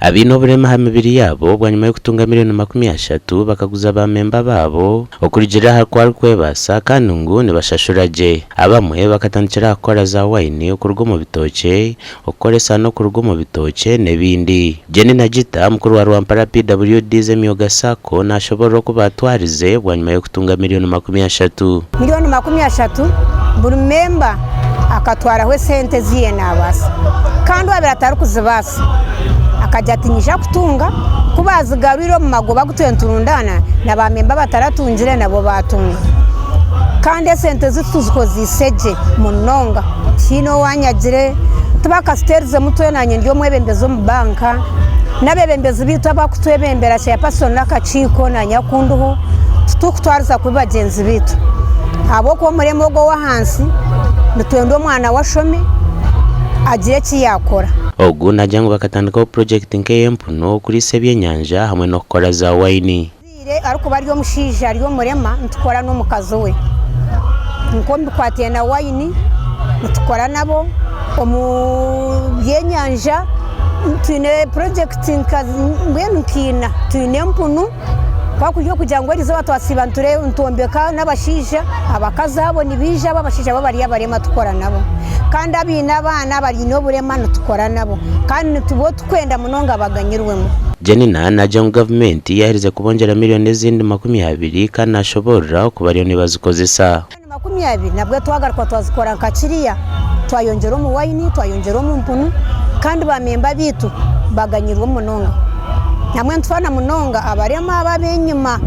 Abaine oburema aha mibiri yaabo bwanyima y'okutunga milioni 30 bakaguza ba memba baabo okurugiirira aha ku arikwebaasa kandi ngu nibashashura gye. Abamwe bakatandikira aha kukora za wayini okuruga omu bitookye, okukora esaano okuruga omu bitookye n'ebindi. Jenny Nagita, mukuru wa Rwampara PWDs Emyoga Sacco nashoborora oku baatwarize bwanyima y'okutunga milioni 30. Milioni 30 buri memba akatwaraho esente ezi naabaasa kandi owaabaire atarikuzibaasa Akagira ati, Niinyija kutunga. Ku baazigarwire omu magoba agu twena niturundaana, na baamemba abataratungire nabo baatunga. Kandi esente zaitu tuzikozeise gye munonga. Tihaine owaanyagire, tibakatuteerize mutwe, naanye ndi omwebembezi omu banka. N'abeebembezi baitu abarikutwebembera, chairperson n'akakiiko naanye aku ndiho, titurikutwariza kubi bagyenzi baitu. Ahabw'okuba omurema ogwo ow'ahansi nitwenda omwana we ashome, agire eki yaakora. Ogu naagira ngu bakatandikaho purogyekiti nk'ey'empunu, okuriisa ebyenyanja hamwe n'okukora za wayini. Omuzaire arikuba ari omushaija ari omurema nitukora n'omukazi we. Nk'omu bikwataine na wayini nitukora nabo, omu byenyanja twine purogyekiti nka mbwenu nka ina. Twine empunu. Kwakuri okugira ngu erizooba twasiiba nitwombeka n'abashaija, abakazi abo nibaija abo abashaija bo bari abarema tukora nabo. Kandi abaine abaana abaine oburema nitukora nabo kandi nituba tukwenda munonga baganyirwemu. Jenina naagira ngu gavumenti yaaherize kubongyera milioni ezindi 20 kandi naashoboorora oku bariyo nibazikozesa. 20 nabwo twagaruka twazikora nka kiriya, twayongyera omu wayini, twayongyera omu mpunu kandi ba memba baitu baganyirwe munonga. Nambwenu nitufana munonga abarema abo ab'enyima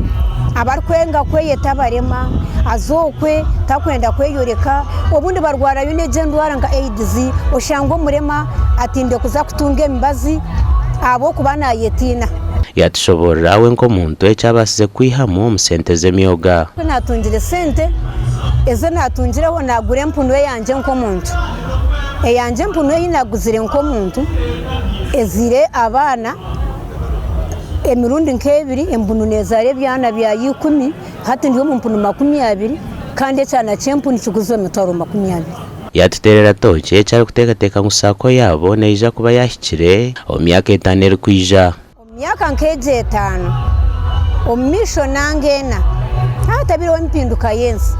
abarikwenda kweyeta abarema, aza okwe tarikwenda kweyoreka, obundi barwarayo n'egyo endwara nka AIDS, oshanga omurema atiinire kuza kutunga emibazi ahabw'okuba naayetiina. Yaatushoboorora we nk'omuntu eki abaasize kwihamu omu sente z'emyoga. Ku naatungire sente ezi naatungireho naagura empunu eyangye nk'omuntu. Eyangye empunu ei naaguzire nk'omuntu ezaire abaana emirundi nk'ebiri, empunu neezaara ebyana byayo ikumi, hati ndi omu mpunu 20 kandi ekyana ky'empunu kiguzirwe emitwaro 20. Yaatuteerera tooki eki arikuteekateeka ngu saako yaabo neija kuba yaahikire omu myaka etaano erikwija. Omu myaka nk'egyo etaano omu maisho nanga ena, hatabireho empinduka y'ensi,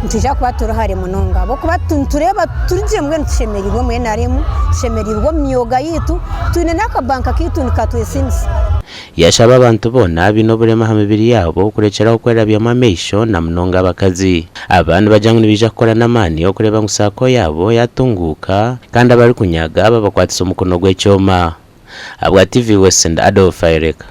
nitwija kuba turi hare munonga ahabw'okuba nitureeba turi gye mbwenu tushemereirwe omu NRM, tushemereirwe omu myoga yaitu, twine n'akabanka kaitu nikatwesiimisa. Yashaba abantu boona abaine oburema aha mibiri yaabo kurekyeraho kwerabyamu amaisho na munonga abakazi. Aba nibagira ngu nibaija kukora n'amaani okureeba ngu saako yaabo yatunguuka kandi abarikunyaga babakwatisa omukono gw'ekyoma. Ahabwa TV West ndi Adolf Ayoreka.